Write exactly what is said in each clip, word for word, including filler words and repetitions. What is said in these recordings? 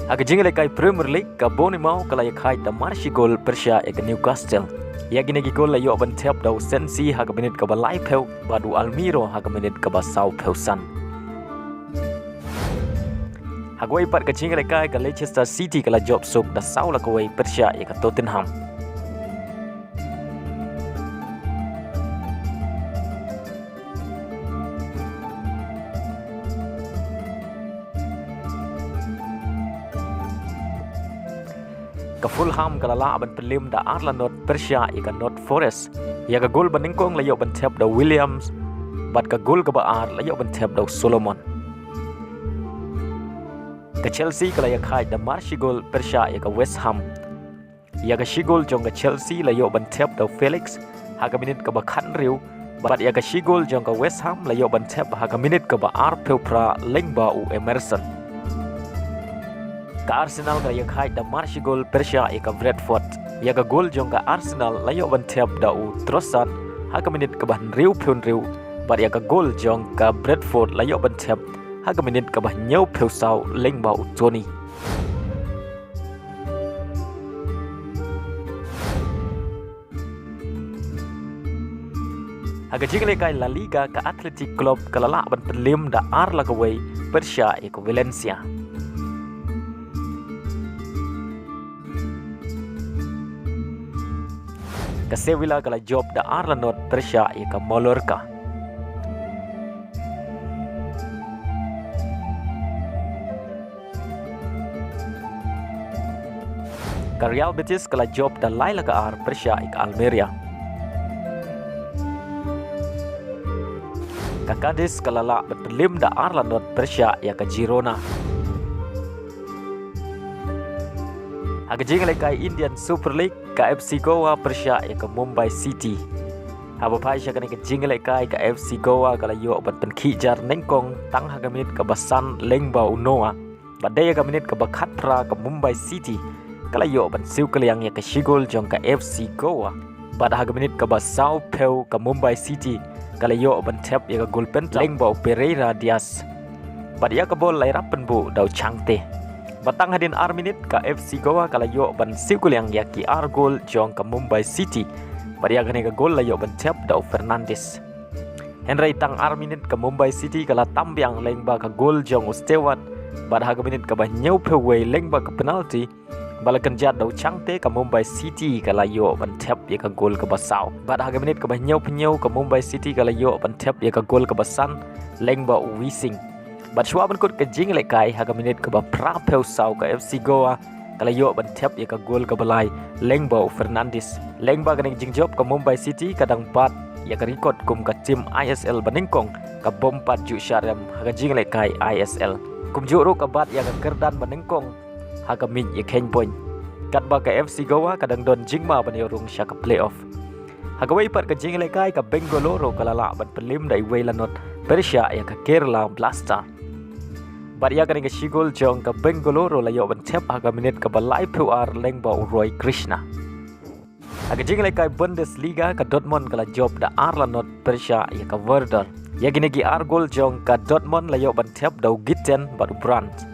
Ha ka jingïalehkai Premier League, ka Bournemouth ka la ïakhaid da mar shi gol pyrshah ïa ka Newcastle. Ïa kine ki gol la ïoh ban thep da u Sensi ha ka minit kaba laiphew bad u Almiron ha ka minit kaba sawphew san. Ha kawei pat ka jingïalehkai, ka Leicester City ka la jop suk da saw la kawei pyrshah ïa ka Tottenham. Ka Fulham ka la lah ban pynliem da ar la not pyrshah ïa ka Nottingham Forest. Ïa ka gol ba nyngkong la ïoh ban thep da u Williams, bad ka gol kaba ar la ïoh ban thep da u Solomon. Ka Chelsea ka la ïakhaid da mar shi gol pyrshah ïa ka West Ham. Ïa ka shi gol jong ka Chelsea la ïoh ban thep da u Felix ha ka minit kaba khathynriew, bad ïa ka shi gol jong ka West Ham la ïoh ban thep ha ka minit kaba arphew phra lyngba u Emerson. Ka Arsenal ka la ïakhaid da mar shi gol pyrshah ïa ka Brentford. Ïa ka gol jong ka Arsenal la ïoh ban thep da u Trossard ha ka minit kaba hynriewphew hynriew, bad ïa ka gol jong ka Brentford la ïoh ban thep ha ka minit kaba hynñiewphew saw lyngba u Toney. Ha ka jingïalehkai La Liga, ka Athletic Club ka la lah ban pynliem da ar la kawei pyrshah ïa ka Valencia. Ka Sevilla ka la jop da ar la not pyrshah ïa ka Mallorca. Ka Real Betis ka la jop da lai la ka ar pyrshah ïa ka Almeria. Ka Cadiz ka la lah ban pynliem da ar la not pyrshah ïa ka Girona. Ha ka jingïalehkai Indian Super League, ka F C Goa pyrshah ïa ka Mumbai City. Haba phai sha kane ka jingïalehkai, ka F C Goa ka la ïoh ban pynkhih jar nyngkong tang ha ka minit kaba san lyngba u Noah. Bad dei ha ka minit kaba khatphra ka Mumbai City ka la ïoh ban siew kylliang ïa ka shi gol jong ka F C Goa. Bad ha ka minit kaba sawphew ka Mumbai City ka la ïoh ban thep ïa ka gol penalti lyngba u Pereira Diaz. Bad ïa ka bol la ïarap pynbuh da u Chhangte. Bad tang hadien ar minit ka F C Goa ka la ïoh ban siew kylliang ïa ki ar gol jong ka Mumbai City. Bad ïa kane ka gol la ïoh ban thep da u Fernandes. Hynrei tang ar minit ka Mumbai City ka la tam biang lyngba ka gol jong u Stewart. Bad ha ka minit kaba hynñiewphew wei lyngba ka penalti ba la kynjat da u Chhangte, ka Mumbai City ka la ïoh ban thep ïa ka gol kaba saw. Bad ha ka minit kaba hynñiewphew hynñiew ka Mumbai City ka la ïoh ban thep ïa ka gol kaba san lyngba u Wising. Bad shuwa ban kut ka jingïalehkai ha ka minit kaba phraphew saw ka F C Goa ka la ïoh ban thep ïa ka gol kaba lai lyngba u Fernandes. Lyngba kane ka jingjop ka Mumbai City ka dang bat ïa ka record kum ka tim I S L ba nyngkong ka bym pat ju shah rem ha ka jingïalehkai I S L. Kumjuh ruh ka bat ïa ka kyrdan ba nyngkong ha ka miej ïakheiñ point. Katba ka F C Goa ka dang don jingma ban ïoh rung sha ka playoff. Ha kawei pat ka jingïalehkai ka Bengaluru ka la lah ban pynliem da iwei la not pyrshah ïa ka Kerala Blaster. Bad ïa kane ka shi gol jong ka Bengaluru la ïoh ban thep ha ka minit kaba laiphew ar lyngba u Roy Krishna. Ha ka jingïalehkai Bundesliga ka Dortmund ka la jop da ar la not pyrshah ïa ka Werder. Ïa kine ki ar gol jong ka Dortmund la ïoh ban thep da u Gitten bad u Brandt.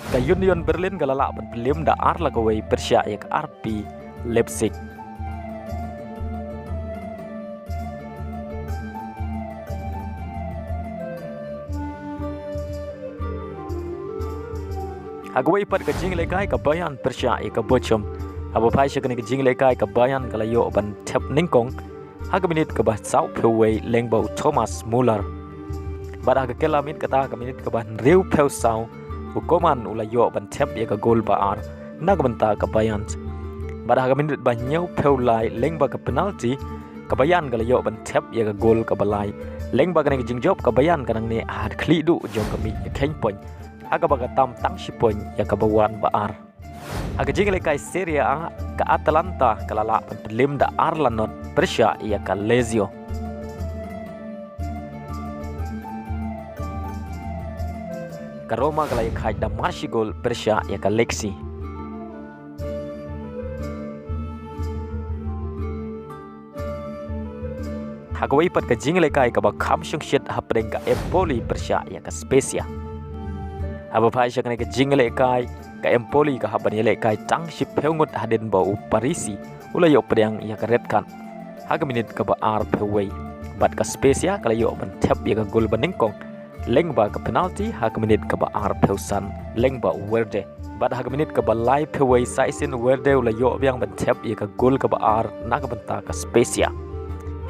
Ka Union Berlin ka la lah ban pynliem da ar la kawei pyrshah ïa ka R B Leipzig. Ha kawei pat ka jingïalehkai ka Bayern pyrshah ïa ka Bochum. Haba phai sha kane ka jingïalehkai ka Bayern ka la ïoh ban thep nyngkong ha ka minit kaba sawphew wei lyngba u Thomas Muller. Bad ha ka kylla miet kata ka minit kaba hynriewphew saw u Coman u la ïoh ban thep ïa ka gol ba ar na ka bynta ka Bayern. Bad ha ka minit ba hynñiewphew lai lyngba ka penalti ka Bayern ka la ïoh ban thep ïa ka gol kaba lai. Lyngba kane ka jingjop ka Bayern ka nangne ha khlieh duh jong ka miej ïakheiñ point ha kaba ka tam tang shi point ïa kaba wan ba ar. Ha ka jingïalehkai Serie A ka Atalanta ka la lah ban pynliem da ar la not pyrshah ïa ka Lazio. Ka Roma ka la ïakhaid da mar shi gol pyrshah ïa ka Lecce. Ha kawei pat ka jingïalehkai kaba kham shongshit hapdeng ka Empoli pyrshah ïa ka Spezia. Haba phai sha kane ka jingïalehkai, ka Empoli ka hap ban ïalehkai tang shiphew ngut hadien ba u Parisi u la ïoh pdiang ïa ka red card ha ka minit kaba arphew wei. Bad ka Spezia ka la ïoh ban thep ïa ka gol ba nyngkong lyngba ka penalti ha ka minit kaba arphew san lyngba u Verde. Bad ha ka minit kaba laiphew wei sa shisien u Verde u la ïoh biang ban thep ïa ka gol kaba ar na ka bynta ka Spezia.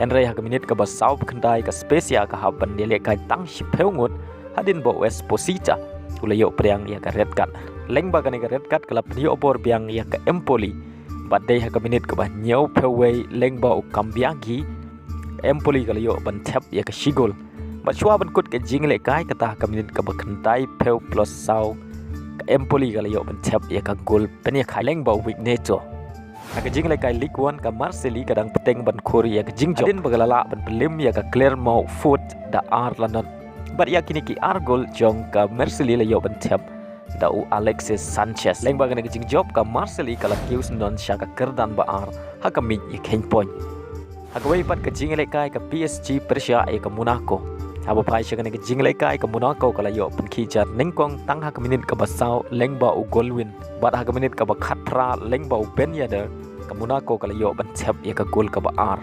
Hynrei ha ka minit kaba sawphew khyndai ka Spezia ka hap ban ïalehkai tang shiphew ngut hadien ba u Esposito u la ïoh pdiang ïa ka red card. Lyngba kane ka red card ka la pynïoh bor biang ïa ka Empoli. Bad dei ha ka minit kaba hynñiewphew wei lyngba u Cambiaghi, ka Empoli ka la ïoh ban thep ïa ka shi gol. Bad shuwa ban kut ka jingïalehkai kata ha ka minit kaba khyndaiphew plus saw, ka Empoli ka la ïoh ban thep ïa ka gol pynïakhaiñ lyngba u Vignetto. Ha ka jingïalehkai Ligue One ka Marseille ka dang bteng ban khur ïa ka jingjop hadien ba ka la lah ban pynlem ïa ka Clermont Foot da ar la not. Bad ïa kine ki ar gol jong ka Marseille la ïoh ban thep da u Alexis Sanchez. Lyngba kane ka jingjop ka Marseille ka la kiew syndon sha ka kyrdan ba ar ha ka miej ïakheiñ point. Ha kawei pat ka jingïalehkai ka P S G pyrshah ïa ka Monaco. Haba phai sha kane ka jingïalehkai ka Monaco ka la ïoh pynkhih jar nyngkong tang ha ka minit kaba saw lyngba u Golwin. Bad ha ka minit kaba khatphra lyngba u Ben Yedder, ka Monaco ka la ïoh ban thep ïa ka gol kaba ar.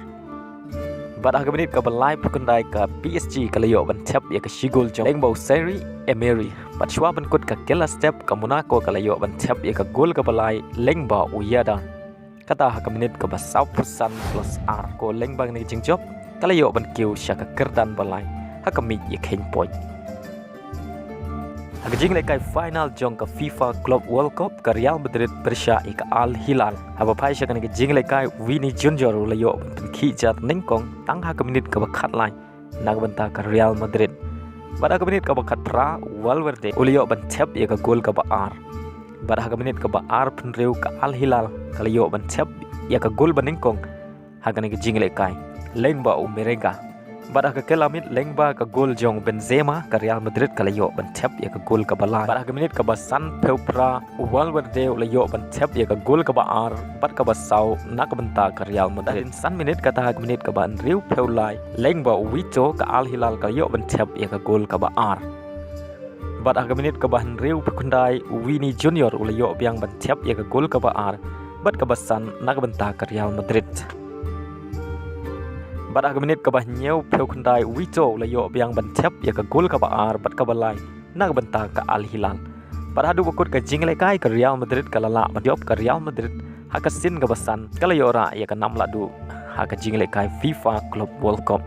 Bad ha ka minit kaba laiphew khyndai ka P S G ka la ïoh ban thep ïa ka shi gol jong lyngba u Zaïre Emery. Bad shuwa ban kut ka kylla step ka Monaco ka la ïoh ban thep ïa ka gol kaba lai lyngba u Yedder. Kata ha ka minit kaba sawphew san plus ar. Ko lyngba kane ka jingjop ka la ïoh ban kiew sha ka kyrdan ba lai ha ka miej ïakheiñ point. Ha ka jingïalehkai final jong ka FIFA Club World Cup ka Real Madrid pyrshah ïa ka Al Hilal. Haba phai sha kane ka jingïalehkai Vini Junior u la ïoh ban pynkhih jar nyngkong tang ha ka minit kaba khatlai na ka bynta ka Real Madrid. Bad ha ka minit kaba khatphra u Valverde u la ïoh ban thep ïa ka gol kaba ar. Bad ha ka minit kaba arphew hynriew ka Al Hilal ka la ïoh ban thep ïa ka gol ba nyngkong ha kane ka jingïalehkai lyngba u Merenga. Bad ha ka kylla miet lyngba ka gol jong Benzema ka Real Madrid ka la ïoh ban thep ïa ka gol kaba lai. Bad ha ka minit kaba sanphew phra u Valverde u la ïoh ban thep ïa ka gol kaba ar bad kaba saw na ka bynta ka Real Madrid. Hadien san minit kata ha ka minit kaba hynriewphew lai lyngba u Vito ka Al Hilal ka la ïoh ban thep ïa ka gol kaba ar. Bad ha ka minit kaba hynriewphew khyndai u Vini Junior u la ïoh biang ban thep ïa ka gol kaba ar bad kaba san na ka bynta ka Real Madrid. Bad ha ka minit kaba hynñiewphew khyndai u Vito u la ïoh biang ban thep ïa ka gol kaba ar bad kaba lai na ka bynta ka Al Hilal. Bad haduh ba kut ka jingïalehkai ka Real Madrid ka la lah ban jop ka Real Madrid ha ka sien kaba san ka la ïoh rah ïa ka nam lahduh ha ka jingïalehkai FIFA Club World Cup.